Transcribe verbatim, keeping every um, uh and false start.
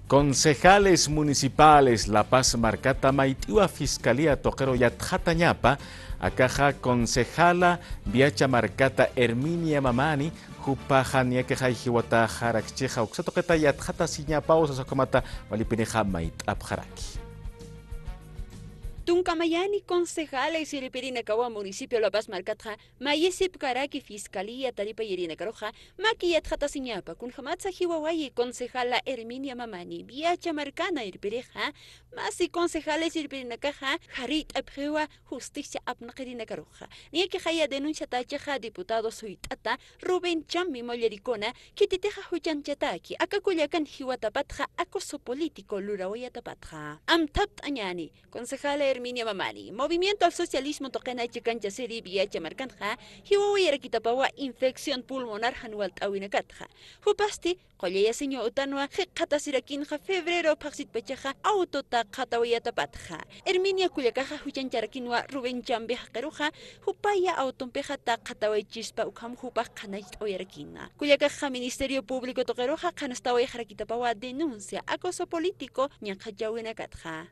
Concejales municipales La Paz markata mayt'iwa fiscalía tuqiru yatxatañapa, akaxa concejala Viacha markata Herminia Mamani, jupaxa niyakixay jiwataxarakchixa uksa tuqita yatxatasiñapaw sasa ukhamata walipinixa mayt'apxaraki. Tunkamayani concejales irpirinakawa municipio La Paz markatxa mayisipkaraki fiscalía taripayirinakaruxa maki yatxatasiñapa, kunjamatsa jiwawayi concejala Herminia Mamani Viacha markana irpirixa, masi concejales irpirinakaxa jarït'apxiwa justicia apnaqirinakaruxa. Niyakixaya denunciatachixa diputado suyt'ata Rubén Chambi mullarikuna, khititixa juchanchataki aka kullakan jiwatapatxa acoso político lurawayatapatxa. Amthapt'añani, concejala Herminia Mamani, Movimiento al Socialismo tuqina chikanchasiri Viacha markanxa, jiwawayarakitapawa infección pulmonar jan walt'äwinakatxa. Jupasti, qullayasiña utanwa jikxatasirakinxa febrero phaxsitpachaxa auto taqxatawayatapatxa. Herminia kullakaxa juchancharakinwa Rubén Chambi jaqiruxa, jupaya autompixa taqxatawaychispa ukham jupax qhanacht'awayarakina. Kullakaxa Ministerio Público tuqiruxa qhanastawayxarakitapawa denuncia acoso político ñaqhachäwinakatxa.